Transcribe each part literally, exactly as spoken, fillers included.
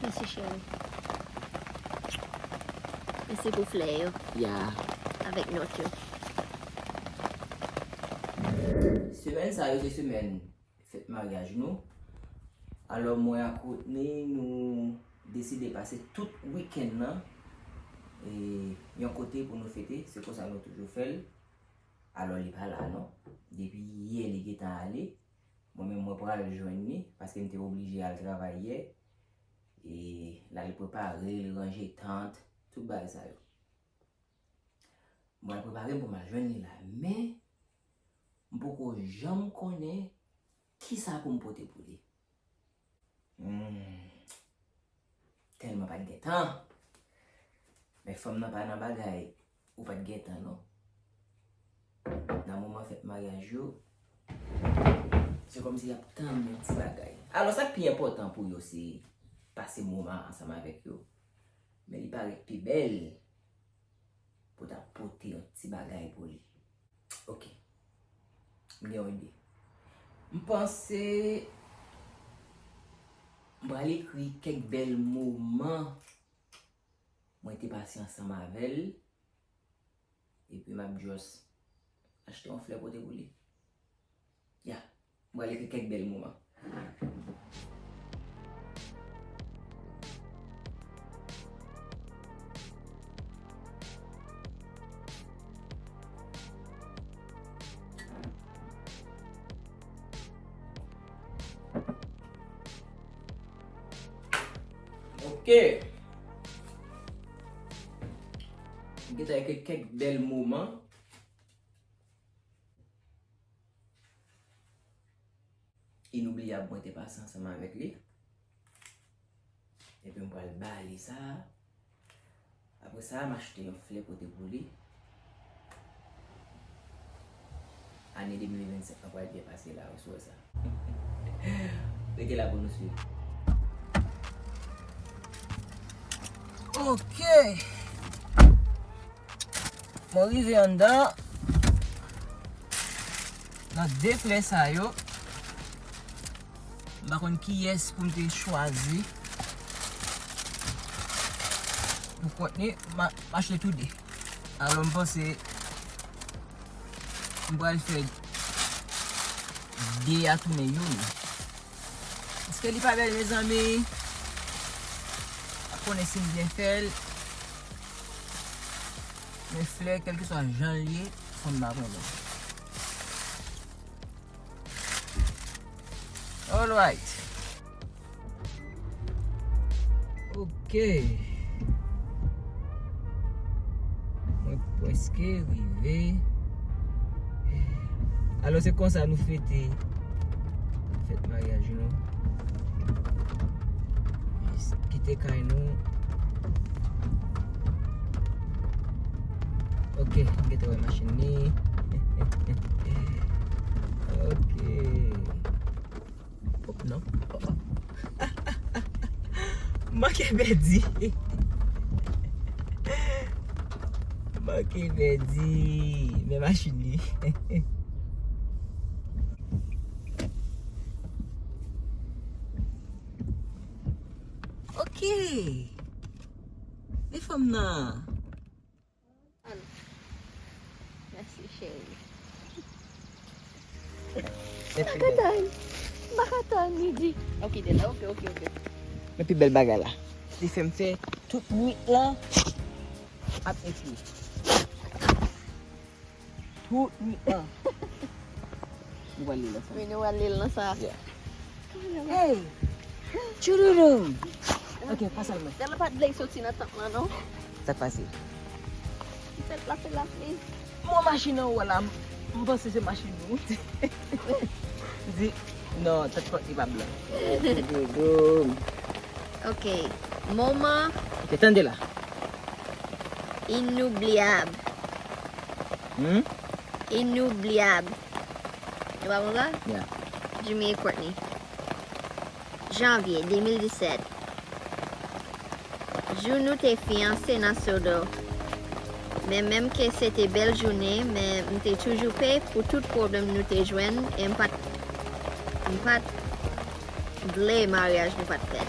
Mèsi, cheri. Mèsi pou flè yo. Ya. Avèk nòt yo. Semèn sa yo se semèn fèt maryaj nou. Alò, mwen ak Rodney, nou deside pase tout wikenn nan, e, yon kote pou nou fete. Se konsa nou toujou fè l. Alò, li pa la, non. Depi yè, li gentan ale. Mwen menm, mwen pral jwenn li, paske m te oblije al travay yè. E, l al prepare, l ranje tant, tout bagay sa yo. Mwen al prepare m pou m al jwenn li la, men m poko janm konnen kisa pou m pote pou li. Hmm. Tèlman pa t gen tan. Men fanm nan pa nan bagay ou pa t gen tan, non. Nan moman fèt maryaj yo, se kòmsi y ap tann yon ti bagay. Alò, sa k pi enpòtan pou yo, se pase moman ansanm avèk yo. Men li parèt pi bèl pou ta pote yon ti bagay pou li. Ok. M gen yon ide. M panse m pral ekri kèk bèl moman mwen te pase ansanm avè l. Epi m ap just achte yon flè pote pou li. Ya, m pral ekri kèk bèl moman. Ok. M gentan ekri kèk bèl moman inoubliyab mwen te pase ansanm avèk li. Epi m pral ba li sa. Apre sa, m achte yon flè pote pou li. Ane de mil vennsenk lan pral byen pase la, ou sou wè sa. Rete la pou nou swiv. Ok. Mwen rive anndan. Nan de flè sa yo, m pa konn kiyès pou m te chwazi pou Courtney, m a-, m achte tou de. Alò, m panse m pral fè de a tounen youn. Èske li pa bèl, mezanmi? Pa konnen si m byen fè l. Men flè, kèlkeswa jan l ye, fanm nan ap renmen. Alright. Ok. Mwen prèske rive. Alò, se konsa nou fete fèt maryaj nou. Kite kay nou. Ok, m gentan wè machin ni. Ok. Oh, non. Oh, oh. Manke pèdi. Manke pèdi. Men machin ni. Ok. Men fanm nan. Mèsi, cheri. M pa ka tann. M pa ka tann, li di. Ok, de la, ok, ok, ok. Men pi bèl bagay la. Li fè m fè tout nwit lan ap ekri. Tout nwit lan. Nou pral li lan sa. Wi, nou pral li lan sa. Yeah. Hey! Tchoudoudou! Ok, pa sèlman. Dèlè pa t vle soti nan tank lan, non. Sa k pase? Li fè l pa fè lapli. Mwen machin an wè la, m, m panse se machin nou. M di, non, tèt kòt li pa blan. Tchoudoudou. Ok, moman. Ok, tande la. Inoubliyab. Hmm? Inoubliyab. Nou pa bon la? Yeah. Jimmy et Courtney. Janvye de mil disèt. Jou nou te fiyanse nan Sodo. Men menm ke se te bèl jounen, men m te toujou pè pou tout pwoblèm nou te jwenn, e m pa t, m pa t vle maryaj nou pa t fèt.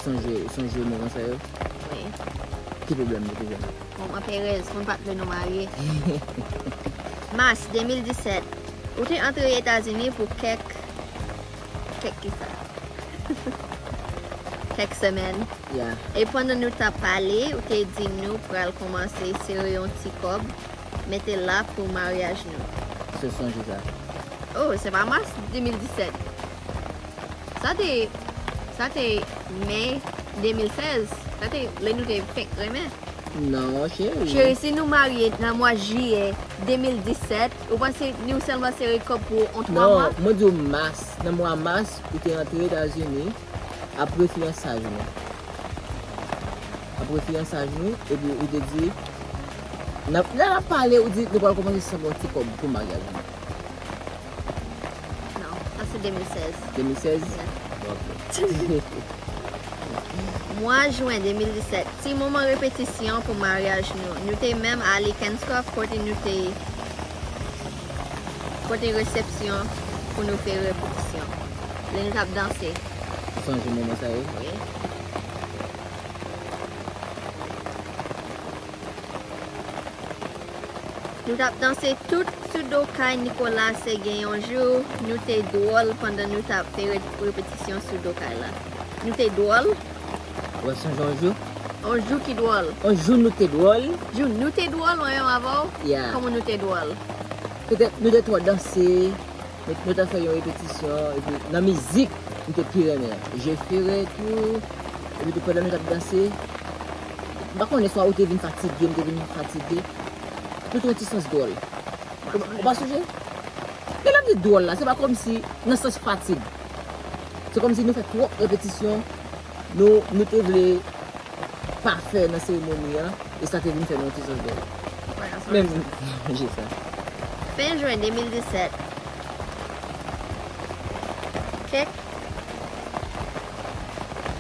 Sonje, sonje moman sa yo? Wi. Ki pwoblèm nou te jwenn? Moman perèz, moun pa t vle nou marye. Mas de mil disèt, ou te antre Etazini pou kèk, kèk kisa? Kèk semèn. Yeah. E pandan nou t ap pale, ou te di nou pral kòmanse sere yon ti kòb, mete la pou maryaj nou. Se sonje sa. Oh, se pa mas de mil disèt. Sa te, sa te me de mil sèz. Sa te lè nou te fenk renmen. Non, cheri. Cheri, si nou marye nan mwa jiyè de mil disèt, ou panse nou sèlman sere kòb pou yon twa mwa? Non, mwen di w mas. Nan mwa mas, ou te antre Etazini apre fiyansaj nou. Apre fiyansaj nou, epi ou te di, n ap, lè n ap pale, ou di nou pral kòmanse sanble yon ti kòb pou maryaj nou. Non, sa se de mil sèz. De mil sèz? Yeah. Ok. Mwa jen de mil disèt, ti moman repetisyon pou maryaj nou. Nou te menm ale Kenskòf kote nou te, kote resepsyon pou nou fè repetisyon. Lè nou t ap danse. Sonje moman sa yo? Wi. Nou t ap danse tout sou do kay Nicolas. Se gen yon jou, nou te dwòl pandan nou t ap fè re-, repetisyon sou do kay la. Nou te dwòl. Ou sonje yon jou? Yon jou ki dwòl. Yon jou nou te dwòl. Jou nou te dwòl, mwen menm avè w? Yeah. Kòman nou te dwòl? Petèt nou te twò danse. Nou, nou t ap fè yon repetisyon, epi nan mizik, m te pi renmen an. Je ferai tout, epi tou pandan nou t ap danse, m pa konnen swa ou te vin fatige, m te vin fatige. Tout yon ti sans dwòl. Ou, ou pa sonje? E lè m di dwòl la, se pa kòmsi nan sans fatig. Se kòmsi nou fè twòp repetisyon, nou, nou te vle pafè nan seremoni an, e sa te vin fè nou yon ti sans dwòl. Wè, sa menm, se sa. Fen jen de mil disèt. Kèk,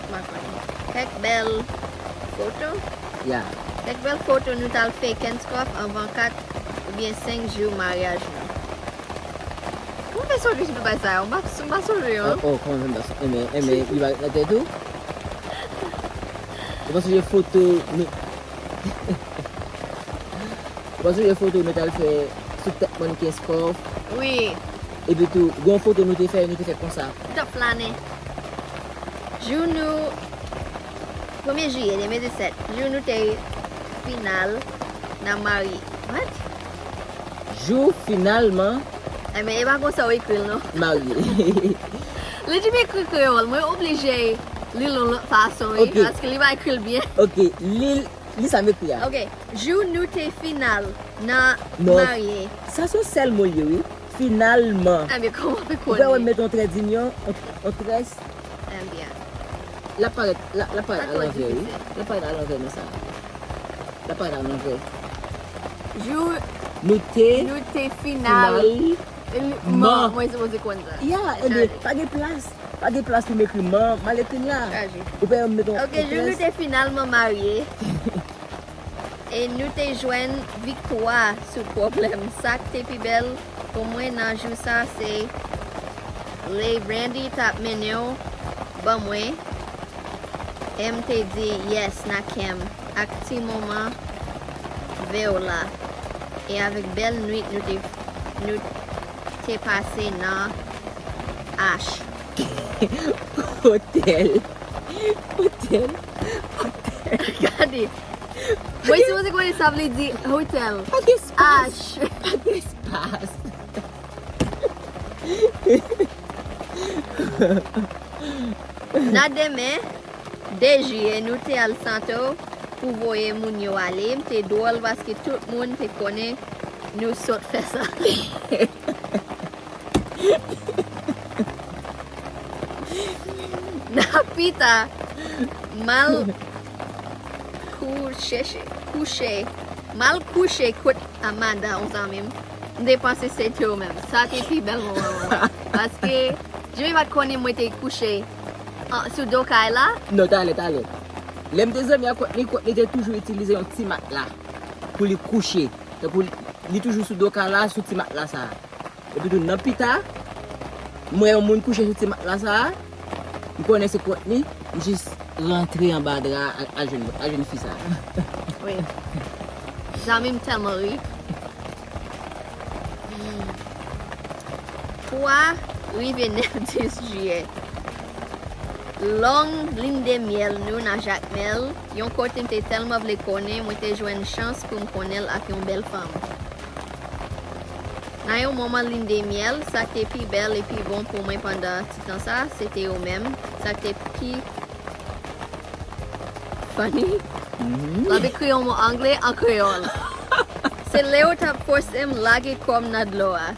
m pa konnen. Kèk bèl foto. Yeah. Kèk bèl foto nou t al fè Kenskòf anvan kat oubyen senk jou maryaj nou. Mwen fè sonje sou tout bagay sa yo. M pa, m pa sonje, non. Oh, oh, kòman m pa sonje? Enben, enben, li pa ret nan tèt ou? Ou pa sonje foto nou, ou pa sonje foto nou t al fè sou tèt mòn Kenskòf? Wi. Epi tou, gen yon foto nou te fè, nou te fè konsa. Nou t ap flane. Jou nou, premye jiyè de mil disèt, jou nou te final, n a marye. What? Jou finalman. Enben, e pa konsa w ekri l, non. Marye. Lè di m ekri kreyòl, mwen oblije li l yon lòt fason, wi, ok, paske li pa ekri l byen. Ok, li, li sa m ekri a. Ok, jou nou te final nan, non, marye. Sa se yon sèl mo l ye, wi. Finalman. Enben, kòman w ap konnen? Ou pa wè m met yon trè dinyon, yon, yon trè. Enben. L ap parèt, l ap, l ap parèt alanvè, wi. L ap parèt alanvè nan sa. L ap parèt alanvè. Jou nou te, nou te final, final, man. Man. Mwen sipoze konn sa. Ya, enben, pa gen plas. Pa gen plas pou m ekri man, m al ekri l la. Chaje. Ou pa wè m met yon, ok, yon jou nou te finalman marye. E nou te jwenn viktwa sou pwoblèm. Sa k te pi bèl pou mwen nan jou sa, se lè Randy t ap mennen w ban mwen, e m te di, "Yes," nan kè m, ak ti moman vè w la, e avèk bèl nwit nou te, nou te pase nan H. Otèl. Otèl. Otèl. Gade. Mwen sipoze konnen sa vle di hotel. Pa gen espas. H. Pa gen espas. Nan demen, de jiyè, nou te al Santo pou voye moun yo ale. M te dwòl paske tout moun te konnen nou sot fè sa. Nan pita, m al kouche, kouche, m al kouche kot Amanda, yon zanmi m. M te panse se te ou menm. Sa te pi bèl moman mwen. Paske Jimmy pa t konnen mwen te kouche an, sou do kay la. Non, talè, talè. Lè m te zanmi ak Courtney, Courtney te toujou itilize yon ti matla pou li kouche. Tankou li, li toujou sou do kay la, sou ti matla sa a. Epi tou, nan pita, m wè yon moun kouche sou ti matla sa a. M konnen se Courtney, m jis rantre anba dra a, a jèn, a jèn fi sa. Wi. Zanmi m tèlman ri. Twa rive nèf dis jiyè. Long lindemyèl nou nan Jakmèl, yon kote m te tèlman vle konnen, mwen te jwenn chans pou m konnen l ak yon bèl fanm. Nan yon moman lindemyèl, sa k te pi bèl e pi bon pou mwen pandan ti tan sa, se te yo menm. Sa k te pi funny, l ap ekri yon mo angle an kreyòl. Se lè yo t ap fòse m lage kò m nan dlo a.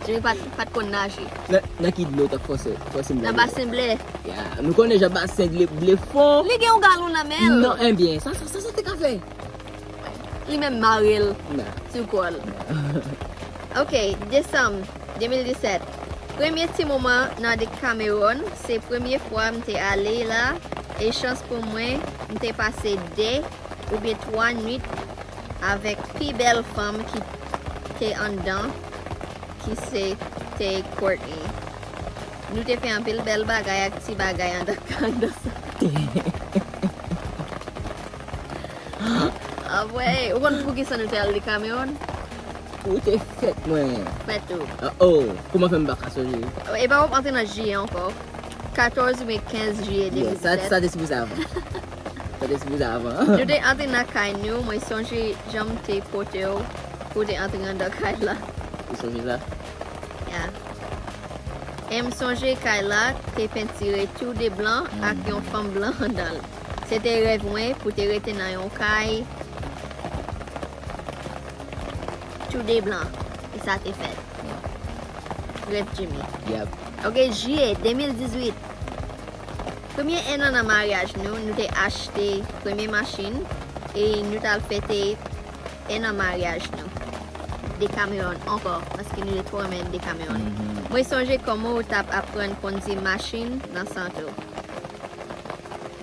Jimmy pa t, pa t konn naje. Nan, nan ki dlo w t ap fòse, fòse m Nan lage? Basen Ble. Ya, nou konnen jan Basen Ble, Ble fon. Li gen yon galon nan men l. Non, enbyen, sa, sa, sa, sa te ka fè. Li menm mare l Nah. sou kò l. Ok, desanm de mil disèt. Premye ti moman nan Decameron, se premye fwa m te ale la, e chans pou mwen, m te pase de oubyen twa nwit avèk pi bèl fanm ki te anndan, ki se te Courtney. Nou te fè anpil bèl bagay ak ti bagay anndan, anndan sa. Anmwey, ou konn poukisa nou te al Decameron? Ou te fèt mwen. Fèt ou. Ah, oh, kòman fè m pa ka sonje? E pa w ap antre nan jiyè ankò. Katòz oubyen kenz jiyè Yeah, sa, de mil disèt. Sa te sipoze avan. Sa te sipoze avan. Nou te antre nan kay nou, mwen sonje jan m te pote w pou w te antre anndan kay la. Ou sonje sa? Yeah. E m sonje kay la te pentire tou de blan ak yon fanm blan anndan l. Se te rèv mwen pou te rete nan yon kay tou de blan. E sa te fèt. Rèv Jimmy. Yap. Ok, jiyè de mil dizuit. Premye ennan nan maryaj nou, nou te achte premye machin e nou t al fete ennan maryaj nou. Decameron ankò, paske nou te twò renmen Decameron. Mwen sonje kòman w t ap aprann kondui machin nan Santo.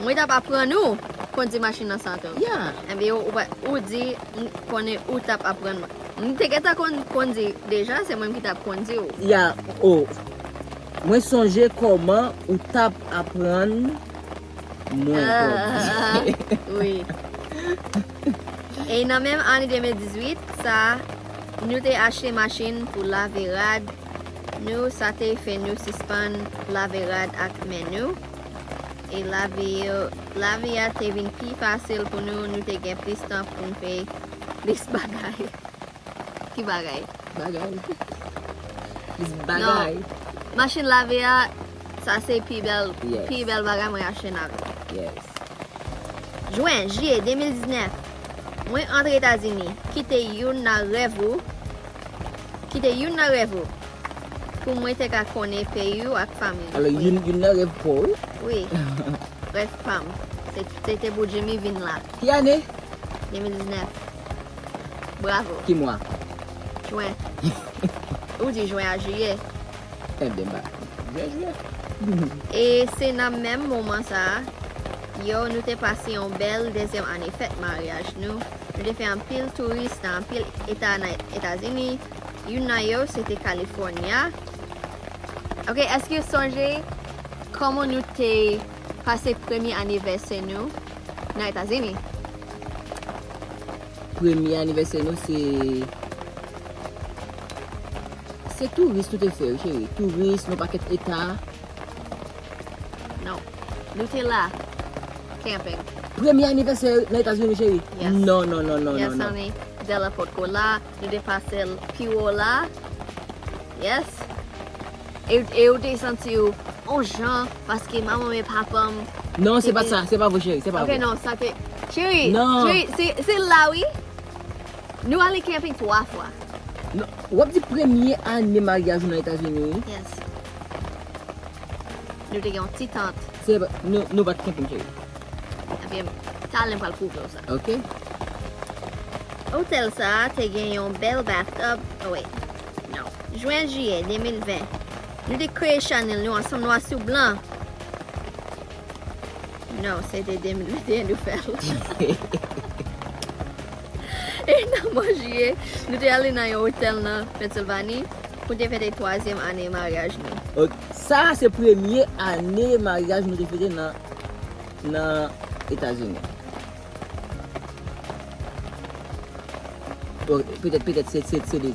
Mwen t ap aprann ou kondui machin nan Santo. Yeah. Enben, ou, ou, ou di, m konnen ou t ap aprann mwen. M te gentan konn kondui deja, se mwen ki t ap kondui w. Ya, oh. Mwen sonje kòman ou t ap aprann mwen kondui. Wi. E nan menm ane de mil dizuit sa, nou te achte machin pou lave rad nou, sa te fè nou sispann lave rad ak men nou. E lavi, lavi a te vin pi fasil pou nou, nou te gen plis tan pou n fè plis bagay. Ki bagay? Bagay. Plis bagay. Non. Machin lave a, sa se pi bèl, Yes. pi bèl bagay mwen achte nan vi. Yes. Jen, jiyè de mil diznèf, mwen antre Etazini, kite youn nan rèv ou, kite youn nan rèv ou, pou mwen te ka konnen peyi w ak fanmi w. Alò, Wi. Youn, youn nan rèv pa w, wi. Wi. Rèv pa m. Se, se te pou Jimmy vin la. Ki ane? De mil diznèf. Bravo. Ki mwa? Jen. Ou di jen a jiyè. Enben, ba. Jiyè, jiyè. E se nan menm moman sa a, yo, nou te pase yon bèl dezyèm ane fèt maryaj nou. Nou te fè anpil touris nan anpil eta nan Etazini. Youn nan yo, se te California. Ok, èske w sonje kòman nou te pase premye anivèsè nou nan Etazini? Premye anivèsè nou, se, se touris nou te fè, wi, cheri. Touris, nan pakèt eta. Non. Nou te la. Camping. Premye anivèsè nan Etazini, cheri. Yes. Non, non, non, non, Yes, non, non. Honey. Della potko la. Nou te pase l pi wo la. Yes. E, e ou te santi w on jan paske manman m e papa m. Non, se te pa te- sa, se pa vre, cheri, se pa Ok, vre. Non, sa te. Cheri, Non. Cheri, se, se la, wi. Nou ale camping twa fwa. Non, w ap di premye ane maryaj ou nan Etazini, wi. Yes. Nou te gen yon ti tant. Se pa, nou, nou pa t camping, cheri. Ebyen, talè m pral pwouve w sa. Ok. Otèl sa a te gen yon bèl bathtub. Oh, wait. Non. Jen, jiyè de mil ven. Nou te kreye chanèl nou ansanm nwa sou blan. Non, se te de mil venteyen nou fè l. E nan mwa jiyè, nou te ale nan yon otèl nan Pennsylvanie pou te fete twazyèm ane maryaj nou. Ok. Sa a se premye ane maryaj nou te fete nan nan Etazini. Bon, petèt, petèt se, se, se de.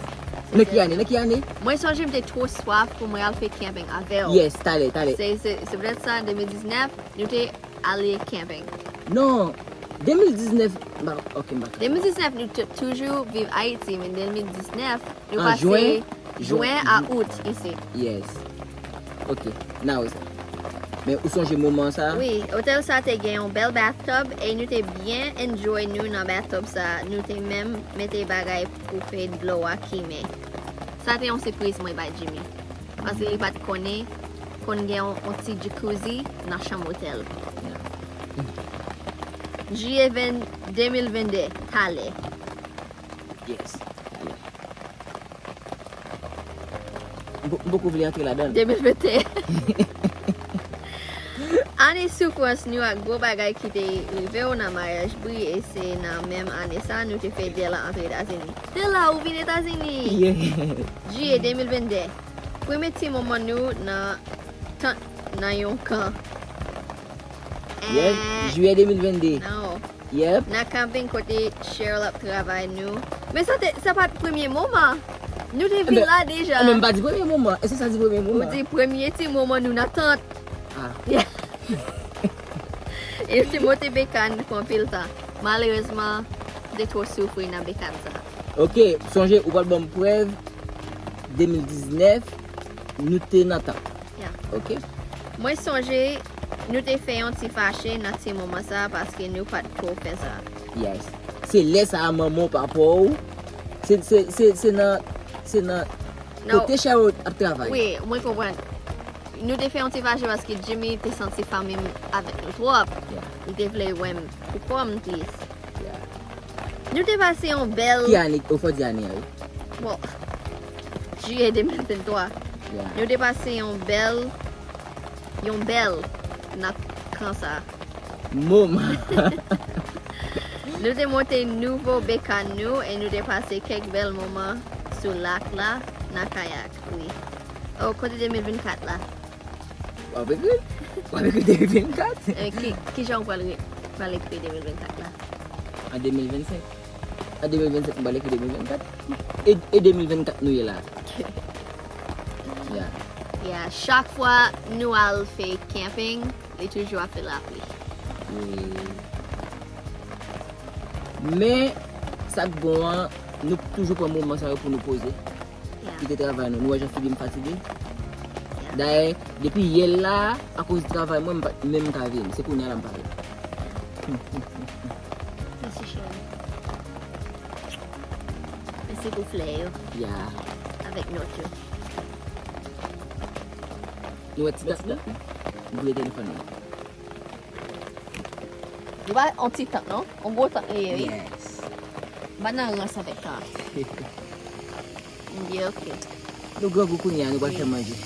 Nan ki ane? Nan ki ane? Mwen sonje m te two swaf pou mwen al fè camping avè w. Yes, talè, talè. Se, se, se petèt sa, de mil diznèf, nou te ale camping. Non, de mil diznèf, m pa, ok, m pa ka. De mil diznèf, nou t-, toujou viv Ayiti, men de mil diznèf, nou pase jen a out isi. Yes. Ok, n a wè sa. Men ou sonje moman sa? Wi, otèl sa te gen yon bèl bathtub e nou te byen enjoy nou nan bathtub sa. Nou te menm mete bagay pou fè dlo a kimen. Sa te yon sipriz mwen bay Jimmy. Paske li pa t konnen, konn gen yon, yon ti jacuzzi nan chanm otèl. Jiyè ven, de mil vennde, talè. Yes, talè. M po-, m poko vle antre ladan l. De mil venteyen. Ane soufrans nou ak gwo bagay ki te rive w nan maryaj Bri, e se nan menm ane sa nou te fè Della antre Etazini. Della, ou vin Etazini! Yeah. Jiyè de mil vennde. Premye ti moman nou nan tant nan yon kan. Yes, jiyè de mil vennde. Non. Yep. Nan camping kote Cheryl ap travay nou. Men sa te, sa pa t premye moman. Nou te vin la deja. Enben, m pa di premye moman. Èske sa di premye moman? Ou di premye ti moman nou nan tant. Ah. E te monte bekàn pou anpil tan. Malerezman, m te twò soufri nan bekàn sa. Ok, sonje ou pral ban m prèv de mil diznèf, nou te nan tant. Yeah. Ok. Mwen sonje nou te fè yon ti fache nan ti moman sa paske nou pa t twò fè sa. Yes. Se lè sa a manman w, papa w. Se, se, se, se nan, se nan kote Cheryl ap travay. Wi, mwen konprann. Nou te fè yon ti fache paske Jimmy te santi fanmi m avèk nou twòp. Yeah. Li te vle wè m pou kò m plis. Yeah. Nou te pase yon bèl. Ki ane? Ou fò di ane a, wi. Bon, jiyè de mil venntwa. Yeah. Nou te pase yon bèl, yon bèl nan kan sa. Moman. Nou te monte nouvo bekàn nou e nou te pase kèk bèl moman sou lak la nan kayak, wi. Oh, kote de mil vennkat la? W ap ekri? W ap ekri de mil vennkat? Eh, ki, ki jan w pral re-, pral ekri de mil vennkat la? An de mil vennsenk. An de mil vennsenk, m pral ekri de mil vennkat. E, e de mil vennkat nou ye la. Yeah. Yeah, chak fwa nou al fè camping, li toujou ap fè lapli. Wi. Men, sa k bon an, nou toujou pran moman sa yo pou nou poze. Yeah. Kite travay nou. Nou wè jan figi m fatige? Yeah. Dayè, depi yè la, akoz travay mwen, m pa menm ka vin. Se kounye a la m pa vin. Mèsi, cheri. Mèsi pou flè yo. Yeah. Avèk nòt yo. Nou wè ti dat la? M boule telefòn nan. Nou pa yon ti tant, non? Yon gwo tant li ye, wi. Yes. M pa nan rans avèk tant. M byen, ok. Nou grangou kounye a, nou pral fè manje.